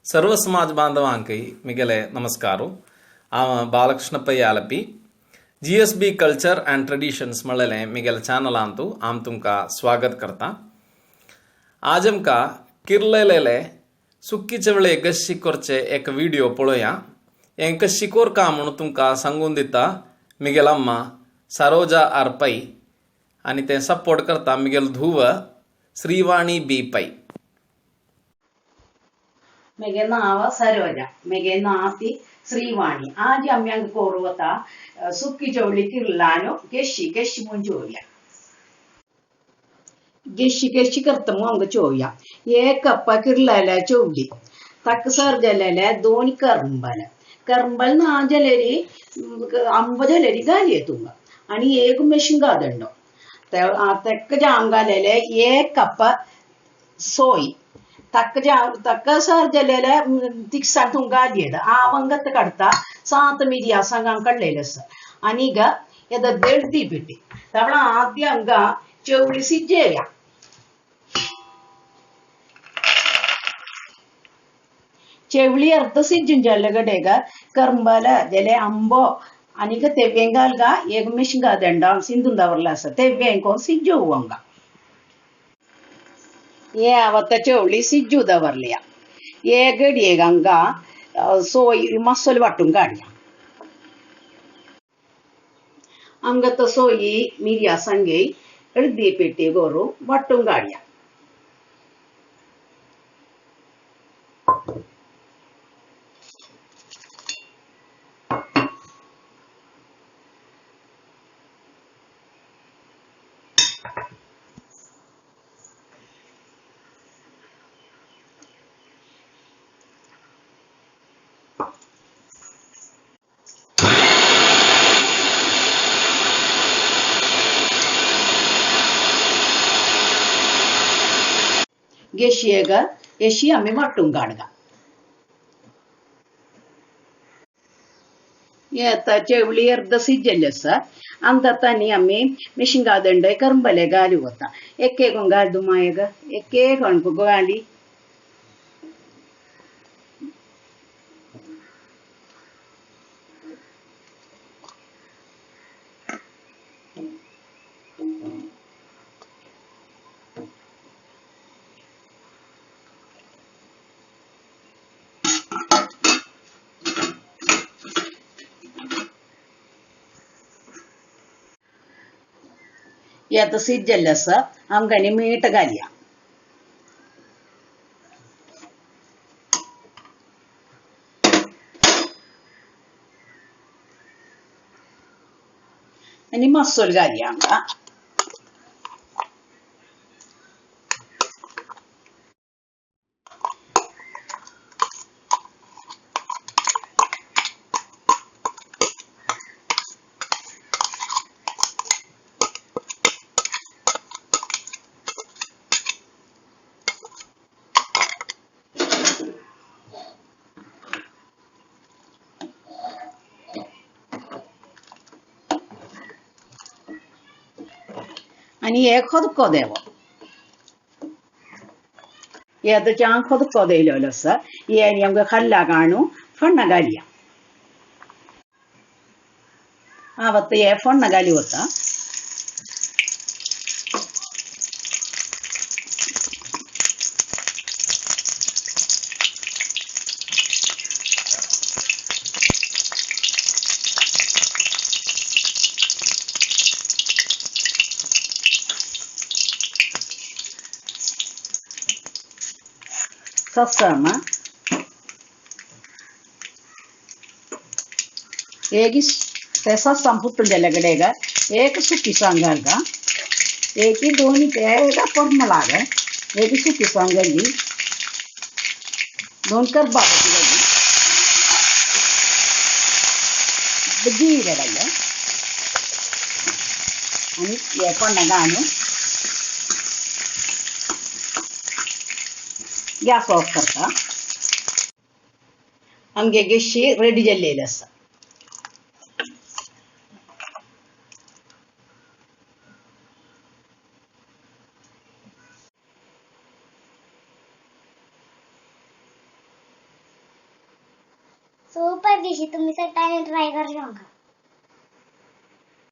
सर्व समाज बांधवांकय मिगेले नमस्कार. हांव Balakrishna Pai Alleppey, GSB culture and traditions म्हणलेलें मिगेले चॅनलांतू हांव तुमकां स्वागत करता. आज आमकां किर्लेलेले सुकी चवळे कशी करचे एक व्हिडिओ पळोवया. हें कशी कोरका म्हणून तुमकां सांगून दिता मिगेल अम्मा सरोजा आर पै आनी तें सपोर्ट करता मिगेल धुव श्रीवाणी बी पै. मेगे नांव सरोजा, मेगे नाती श्रीवाणी. आज आमी हांगा कोरू वता सुकी चवळी किर्लानो केशी केशी म्हूण चोवया. गेशी केशी करता म्हूण हांगा चोवया. एक कप्पा किर्लाल्या चवळी ताका सर जालेले दोन करंबल करंबल ना जाल्यार आंबो जाल्यार घालये तुमकां आनी एक मिशिंगा दंडो ताका जाम घालेले एक कप्पा सोय तक्क तक्क सर जालेले तिखसाण तुमकां घालयेत. हांव हांगा काडटा सात मिरयां सांग काडलेले आसा आनी ಎದದ್ದೇಳ್ತಿ ಬಿಟ್ಟಿ ತವಳ ಆದ್ಯ ಹಂಗ ಚೌಳಿ ಸಿಜ್ಜೇಯ. ചെവിളി അർദ്ധ സിജ്ജും ജല്ലഗടേക കർമ്പല ജലെ അമ്പോ അനിക തെവ്യങ്കാൽക ഏകമിഷിങ്ക ദണ്ടാം സിന്ധുന്തവർലാസ തെവ്യങ്കോ സിജ്ജുವಂಗ. ഏ അവത്ത ചെവിളി സിജ്ജു ദവർലിയ ഏകടിയേಗಂಗ സോയി മസോൽ വട്ടും കാടിയ ಅಂಗತ್ತ ಸೋಯಿ ಮಿರಿಯ ಸಂಗೈ ಎಳ್ದಿ ಪೆಟ್ಟಿ ಗೋರು ವಟ್ಟುಂ ಕಾಡಿಯ. ഗഷിയക യശി അമ്മി വട്ടും കാണുക. ഏത്ത ചെവിളി അർദ്ധ സിജ്ജല്ലಸ ಅಂದ ತನಿ ಅಮ್ಮಿ ಮಿಷಿಂಗಾದಂಡೆ ಕರ್ಂಬಲೆ ಗಾಲಿ ಗೊತ್ತ ಎಕ್ಕೆ ಗೊಂಗಾಲ್ದು ಮಾಯಗ ಎಕ್ಕೆ ಕಣ್ಕು ಗಾಲಿ. ಏತ ಸಿಜ್ಜಲ್ಲಸ ಅಂಗನಿ ಮೀಟ ಗಾಲಿಯ. ഇനി മസോൽ ഗാലിയ ಅಂಗ. आनी हे खदको देवो हे ಚಾಂಗ್ खदको देयलो आसा. हे आनी आमकां खल्ला काणू फण्ण घालया. आवत हे फण्ण घाली वता. ಸಸ್ಸಮ ಏಗಿ ಸಸ್ಸಂ ಪುಟ್ಟುಂಡೆಲ್ಲ ಏಕ ಸುಕ್ಕಿ ಸಂಗಲ್ಗ ಏಕಿ ದೋನಿ ಬೇಗ ಪೊರ್ಮಲಾಗ ಏಕಿ ಸುಕ್ಕಿ ಸಂಗಲ್ಲಿ ದೋನ್ ಕರ್ಬಾಗ जीरे घातले आनी हे कोण्णाक घालून गॅस ऑफ करता. आमगे गेशी रेडी जाल्लेली आसा. सुपर डिश, तुम्ही सगळ्यांनी ट्राय करू शकता.